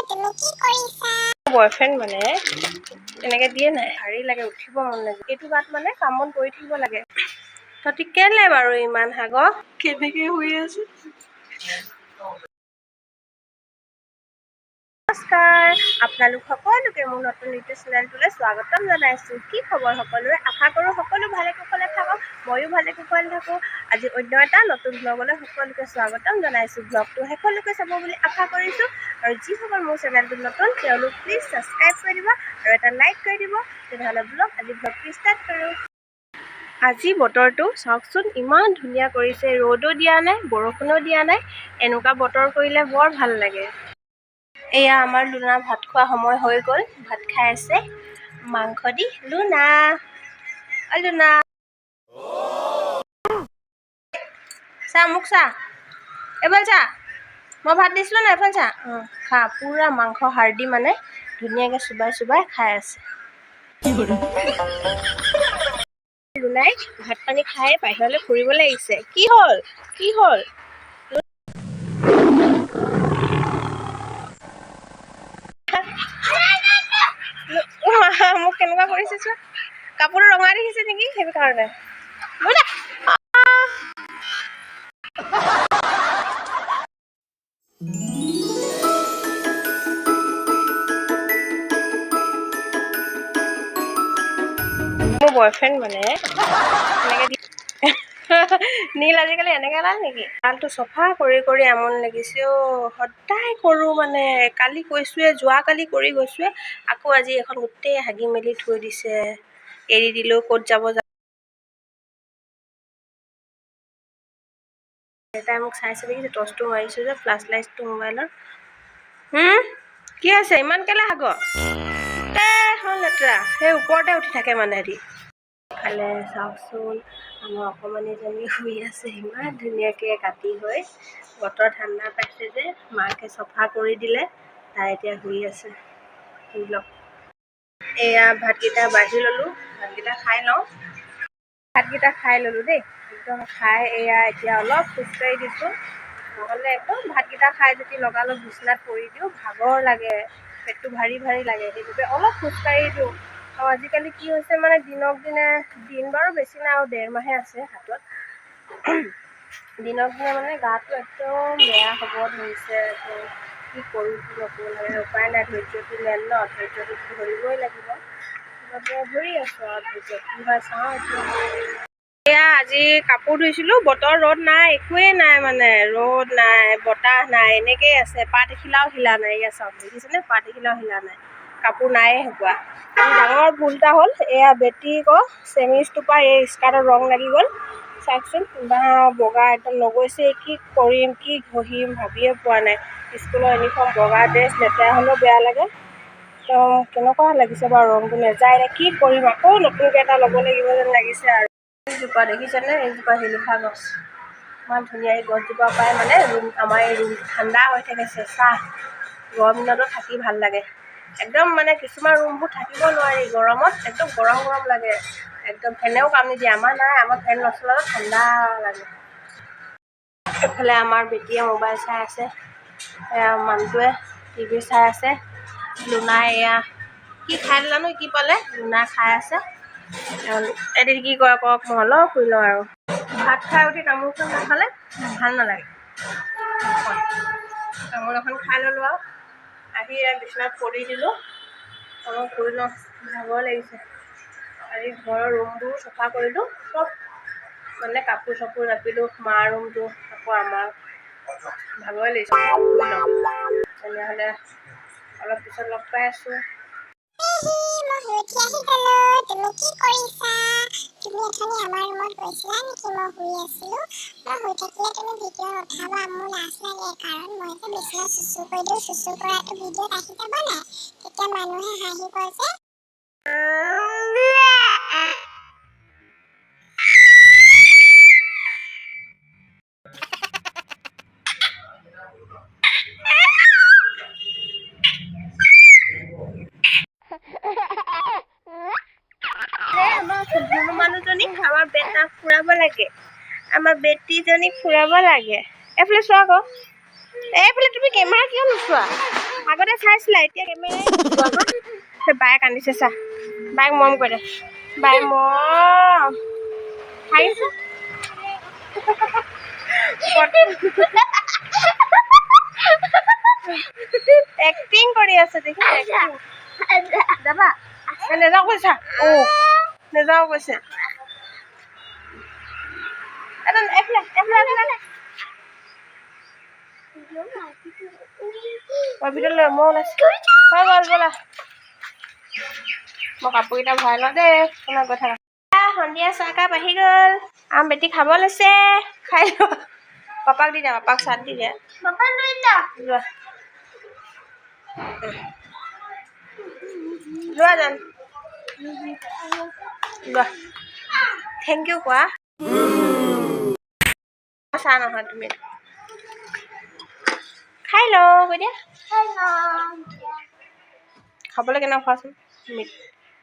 তুমি কি কৰিছা? বয়ফ্ৰেণ্ড মানে এনেকে দিয়ে নাই, ভাৰী লাগে, উঠিব মন নাযায়। এইটো গাত মানে কাম বন কৰি থাকিব লাগে। তহঁতি কেলে বাৰু ইমান হাগ? কেনেকে শুই আছো? নমস্কাৰ, আপোনালোক সকলোকে মোৰ নতুন ইউটিউব চেনেলটোলৈ স্বাগতম জনাইছোঁ। কি খবৰ সকলোৰে? আশা কৰোঁ সকলো ভালে কুশলে থাকক, ময়ো ভালে কুশলে থাকোঁ। আজি অন্য এটা নতুন ব্লগলৈ সকলোকে স্বাগতম জনাইছোঁ। ব্লগটো শেষলৈকে চাব বুলি আশা কৰিছোঁ। আৰু যিসকল মোৰ চেনেলটো নতুন, তেওঁলোক প্লিজ ছাবস্ক্ৰাইব কৰি দিব আৰু এটা লাইক কৰি দিব। তেনেহ'লে ব্লগ আজি ব্লগটো ষ্টাৰ্ট কৰোঁ। আজি বতৰটো চাওকচোন, ইমান ধুনীয়া কৰিছে। ৰ'দো দিয়া নাই, বৰষুণো দিয়া নাই। এনেকুৱা বতৰ কৰিলে বৰ ভাল লাগে। এয়া আমাৰ লুনা ভাত খোৱা সময় হৈ গ'ল। ভাত খাই আছে মাংস দি। লুনা, অ লুনা, চা, মোক চা, এইফালে চা। মই ভাত দিছিলোঁ নাই? এইফালে চা। অঁ, খা। পূৰা মাংস হাৰ্ডি মানে ধুনীয়াকৈ চোবাই চোবাই খাই আছে। লুনাই ভাত পানী খাই বাহিৰলৈ ফুৰিবলৈ আহিছে। কি হ'ল, কি হ'ল? মোক কেনেকুৱা কৰিছে চোৱা। কাপোৰ ৰঙা দেখিছে নেকি, সেইটো কাৰণে। লুনা! মোৰ বয়ফ্ৰেণ্ড মানে এনেকে দি নীল আজিকালি এনেকে ওলাল নেকি? গঁৰালটো চফা কৰি কৰি আমনি লাগিছে অ'। সদায় কৰোঁ মানে, কালি কৈছোৱে, যোৱাকালি কৰি গৈছোৱে, আকৌ আজি এখন গোটেই হাগি মেলি থৈ দিছে। এৰি দিলেও ক'ত যাব। তাই মোক চাইছে, দেখিছে টৰ্চটো মাৰিছোঁ যে, ফ্লাছ লাইটটো মোবাইলৰ। কি হৈছে? ইমান কেলে হাগ? গোটেইখন লেতেৰা, সেই ওপৰতে উঠি থাকে মানে সিহঁতি। ইফালে চাওকচোন, আমাৰ অকণমানিজনী শুই আছে ইমান ধুনীয়াকৈ কাটি হৈ। বতৰ ঠাণ্ডা পাইছে যে, মাকে চফা কৰি দিলে। তাই এতিয়া শুই আছে। শুই লওক। এয়া ভাতকেইটা বাঢ়ি ল'লোঁ, ভাতকেইটা খাই লওঁ। ভাতকেইটা খাই ল'লোঁ দেই একদম। খাই এয়া এতিয়া অলপ খোজকাঢ়ি দিছোঁ। নহ'লে একদম ভাতকেইটা খাই যদি লগালগ বিচনাত পৰি দিওঁ, ভাগৰ লাগে, পেটটো ভাৰী ভাৰী লাগে। সেইবাবে অলপ খোজকাঢ়ি দিওঁ। আৰু আজিকালি কি হৈছে মানে, দিনক দিনে, দিন বাৰু বেছি নাই আৰু, 1.5 মাহে আছে হাতত, দিনক দিনে মানে গাটো একদম বেয়া হ'ব ধৰিছে। একদম কি কৰোঁ কি নকৰোঁ লাগে। উপায় নাই, ধৈৰ্যটো মেইন ন, ধৈৰ্যটো ধৰিবই লাগিব। সেইবাবে ধৰি আছোঁ আৰু ধৈৰ্য। কি হয় চাওঁ এতিয়া। এয়া আজি কাপোৰ ধুইছিলোঁ। বতৰ ৰ'দ নাই, একোৱেই নাই মানে, ৰ'দ নাই, বতাহ নাই, এনেকেই আছে। পাত এখিলাও হিলা নাই। এয়া চাওক, দেখিছেনে? পাত এখিলাও হিলা নাই, কাপোৰ নায়ে শুকোৱা। আজি ডাঙৰ ভুল এটা হ'ল। এয়া বেটীক চেমিজটোৰ পৰা এই স্কাৰ্টৰ ৰং লাগি গ'ল। চাওকচোন, বা বগা একদম নগৈছে। কি কৰিম, কি ঘঁহিম ভাবিয়ে পোৱা নাই। স্কুলৰ ইউনিফৰ্ম, বগা ড্ৰেছ, লেতেৰা হ'লেও বেয়া লাগে। একদম কেনেকুৱা লাগিছে বাৰু, ৰংটো নাযায়। এতিয়া কি কৰিম? আকৌ নতুনকৈ এটা ল'ব লাগিব যেন লাগিছে। আৰু এইজোপা দেখিছেনে? এইজোপা শিলিখা গছ, ইমান ধুনীয়া। এই গছজোপা পাই মানে ৰুম, আমাৰ এই ৰুমটো ঠাণ্ডা হৈ থাকে, চেঁচা। গৰম দিনতো থাকি ভাল লাগে একদম। মানে কিছুমান ৰুমবোৰ থাকিব নোৱাৰি গৰমত, একদম গৰম গৰম লাগে, একদম ফেনেও কাম নিদিয়ে। আমাৰ নাই, আমাৰ ফেন নচলালেও ঠাণ্ডা লাগে। এইফালে আমাৰ বেটীয়ে মোবাইল চাই আছে, এয়া মানুহটোৱে টিভি চাই আছে। লুনাই এয়া কি খাই জানো, কি পালে, লুনা খাই আছে। এদিন কি কৰে কৰক, মই অলপ শুই লওঁ। আৰু ভাত খাই উঠি তামোলখন নাখালে ভাল নালাগে। তামোল এখন খাই ল'লোঁ আৰু আহি এয়া বিচনাত পৰি দিলোঁ। অলপ শুই লওঁ, ভাগৰ লাগিছে। আজি ঘৰৰ ৰুমবোৰ চফা কৰিলোঁ চব, মানে কাপোৰ চাপোৰ জাপিলোঁ, মাৰ ৰুমটো আকৌ আমাৰ। ভাগৰে লাগিছে, শুই লওঁ। তেনেহ'লে অলপ পিছত লগ পাই আছোঁ। পেহী, মই শুই উঠি আহি গ'লো। তুমি কি কৰিছা? তুমি অথনি আমাৰ ৰুমত গৈছিলা নেকি? মই শুই আছিলো। মই শুই থাকিলে তুমি ভিডিঅ' নুঠাবা, মোৰ লাজ লাগে। কাৰণ মই যে বিচনাত চুচু কৰি দিওঁ, চুচু কৰাটো ভিডিঅ'ত আহি যাব নাই? তেতিয়া মানুহে হাঁহিব যে। আমাৰ ধুনু মানুহজনীক, আমাৰ বেটাক ফুৰাব লাগে, আমাৰ বেটীজনীক ফুৰাব লাগে। এইফালে চোৱা আকৌ। এইফালে তুমি কেমেৰা কিয় নোচোৱা? আগতে চাইছিলা, এতিয়া কেমেৰা। বায়ে কান্দিছে চা। বায়েক মৰম কৰি দে। বাই মৰম হাঁহিছে। এক্টিং কৰি আছে দেখি। যাবা? নেযাওঁ কৈছা। অ' নেযাওঁ কৈছে। এইফালে, এইফালে, এইফালে। মই ভিতৰলৈ মই ওলাইছোঁ। হৈ গ'ল, ব'লা। মই কাপোৰকেইটা ভৰাই লওঁ দেই, তোমাৰ গৈ থাকা। সন্ধিয়া চাহকাপ আহি গ'ল। আম বেটি খাব লৈছে, খাই লোৱা। পাপাক দি দিয়া, পাপাক চাহ দি দিয়া। লোৱা, লোৱা জান, লোৱা। Thank U কোৱা। চাহ নহয়, তুমি খাই লওঁ কৈ দিয়া। খাবলৈ কেনেকুৱা খোৱাচোন।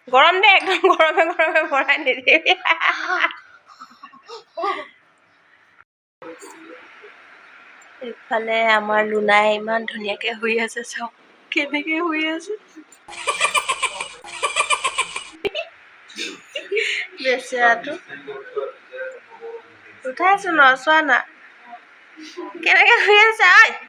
গৰম দেই একদম, গৰমে গৰমে ভৰাই নিদিবি। এইফালে আমাৰ লুনাই ইমান ধুনীয়াকে শুই আছে, চাওক কেনেকে শুই আছে বেচেৰাটো। উঠাইছো ন, চোৱা না কেনেকে শুই আছে। ঐ।